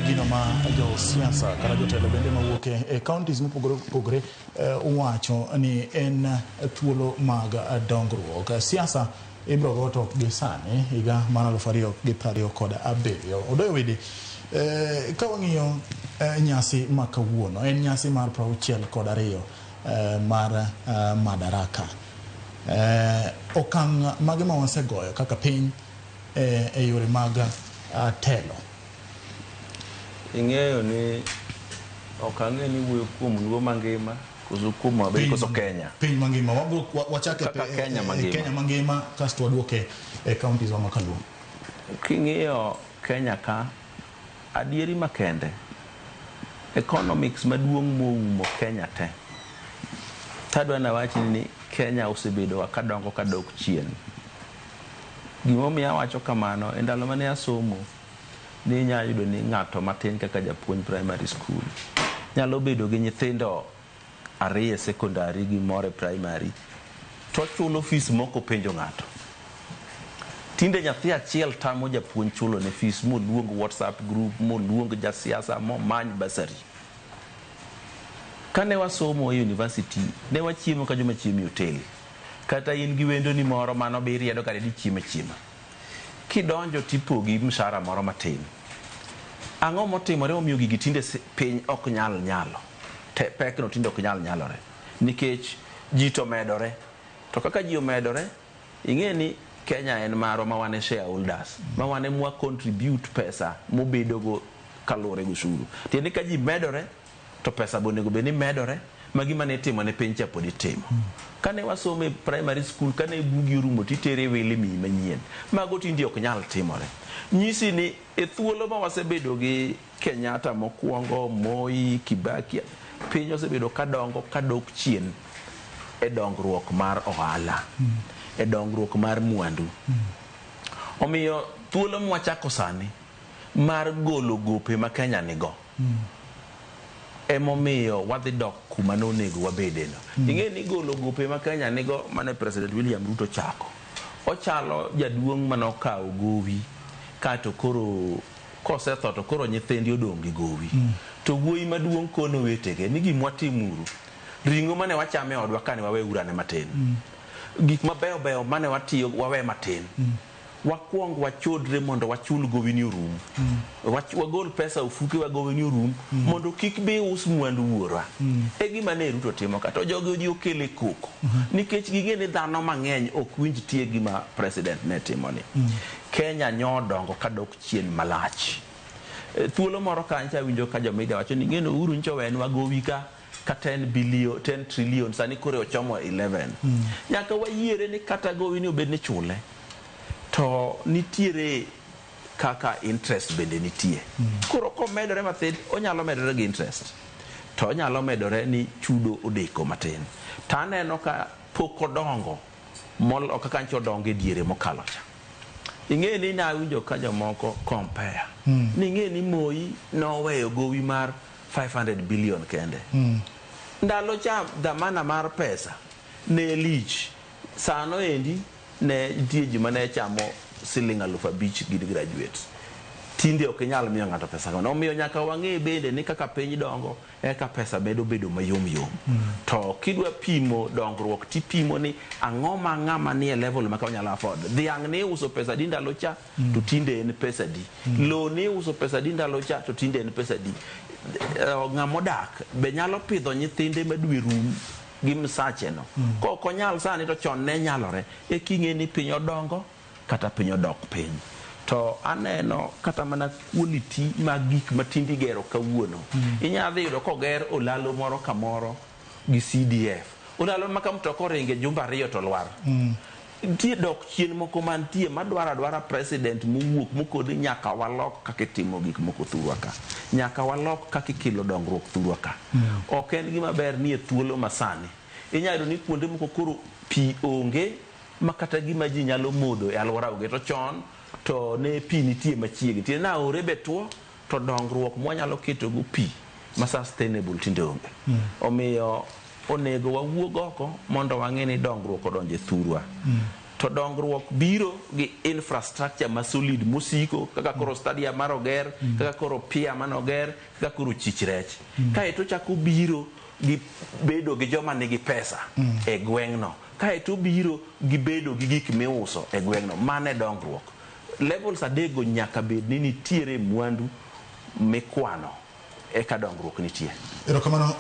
Gino ma josiasa kata jotelo bende mawuok e counties mopogore opogore wacho ni en thuolo mag dongruok. Siasa ibiro go to gi sani higa mar 2027. Odoyo Widi, ka wang'iyo nyasi ma kawuono, en nyasi mar 62 mar Madaraka. Okang' mage ma wasegoyo kaka piny e yore mag telo? Ing'eyo ni ok ang'e ni wuoyo kuom Luo mangima koso kuom Waberi koso Kenya. Piny mangima. Wabro wachake Kaka Kenya mangima. Kenya mangima kasto waduoke e counties wa makaluo. King'iyo Kenya ka, adieri makende, economics maduong' moumo Kenya te. Tadwa nawach ni Kenya osebedo kadongo kadok chien. Gimomiyo awacho kamano, e ndalo mane asomo, ne inya yudo ni ng'ato matin kaka japuonj primary school nyalo bedo gi nyithindo ariyo e secondary gi moro e primary to chulo fees mok openjo ng'ato. Tinde nyathi achiel tamo japuonj chulo ne fees moluong WhatsApp group, moluong jasiasa, momany bursary. Kane wasomo e university, ne wachiemo ka joma chiemo e hotel. Kata in gi wendoni moro mano be iriedo kare dichiemo achiema. Kidonjo tipogi mshahara moro matin. Ang'o motimore momiyo gigi tinde piny ok nyal nyalo? Pekno tinde ok nyal nyalore. Nikech ji to medore. To kaka ji omedore, ing'e ni Kenya en marwa ma wan e shareholders, ma wan ema contribute pesa mobedogo kaluwore gi osuru. Tiende ni ka ji medore, to pesa be onego bed ni medore, ma gima ne itimo ne piny cha pod itimo. Kane wasomo e primary school, kane bugi orumo titere wele miyi manyien. Mago tinde ok nyal timore. Nyisi ni e thuolo ma wasebedo gi Kenyatta mokwongo, Moi, Kibaki, piny osebedo kadongo kadok chien e dongruok mar ohala, e dongruok mar mwandu. Omiyo thuolo mwachako sani mar golo gope ma Kenya nigo, emomiyo wadhi dok kuma nonego wabedeno. Ing'e ni golo gope ma Kenya nigo mane President William Ruto chako, ochalo jaduong' manokawo gowi kato koro kosetho to koro nyithindi odong' gi gowi. To wuoyi maduong' kono wetege ni gimwatimuru, ring'o mane wachamo e odwa kane wawe urane matin, gik mabeyo beyo mane watiyo wawe matin, wakwong wachodre mondo wachul gowi ni orum. Wagol pesa ofuke wa gowi ni orum, mondo kik bi us mwandu wuorwa. E gima ne Ruto timo ka, to jogi odhi okele koko. Nikech ging'e ni dhano mang'eny ok winj tie gima president ne timo ni. Kenya nyodongo kadok chien malach. Thuolo moro kanyo awinjo ka jo media wacho ni ng'eno Uhuru nyocha owenwa gowi ka 10 billion, 10 trillion, sani koro ochomo 11. Nyaka wayiere ni kata gowi ni obed ni chule, to nitiere kaka interest bende nitie. Koro komedore mathin, onyalo medore gi interest. To onyalo medore ni chudo odeko matin. To aneno ka pok odongo molo kaka nyocha odongo e diere mokalo cha. Ing'e ni nawinjo ka jomoko compare. Ni ing'e ni Moi noweyo gowi mar 500 billion kende. Ndalo cha dhamana mar pesa ne lich. Sano endi ne nitie ji mane chamo siling 5,000 gin graduates. Tinde ok inyal miyo ng'ato pesa kamano. Omiyo nyaka wang'e bende ni kaka piny dongo eka pesa medo bedo mayom yom. To kidwa pimo dongruok tipimo ni ang'o ma ng'ama nie level ma ka onyalo afford. Dhiang' ni iuso pesa di ndalo cha to tinde en pesa di. Lowo ni iuso pesa di ndalo cha to tinde en pesa di. Ng'ama odak be nyalo pidho nyithinde ma dwe rum gi msache no. Kok onyal sani to chon ne nyalore. E king'e ni piny odongo kata piny odok piny. To aneno kata mana quality mag gik ma tinde igero kawuono. Inyalo dhi yudo koger olalo moro kamoro gi CDF. Olalo ma ka mtoka oringe jumbe ariyo to lwar. Nitie dok chien moko mantie madwaro adwara president mowuok mokoni nyaka walok kaka itimo gik moko thurwa ka. Nyaka walok kaka ikelo dongruok thurwa ka. Ok en gima ber ni e thuolo masani. Inyalo yudo ni kuonde moko koro pi onge ma kata gima ji nyalo modho e alwora onge. To chon to ne pi nitie machiegni. Tiende ni aore be tuo to dongruok mwanyalo keto go pi ma sustainable tinde onge. Omiyo onego wawuog oko mondo wang'e ni dongruok odonjo e thurwa. To dongruok biro gi infrastructure ma solid mosiko, kaka koro stadium mar oger, kaka koro pier mane oger, kaka koro chich rech. Kaeto chako biro gi bedo gi joma nigi pesa e gweng'no. Kaeto biro gi bedo gi gik miuso e gweng'no. Mano e dongruok. Levels adekgo nyaka bed ni nitiere mwandu mikwano eka dongruok nitie. Erokamano.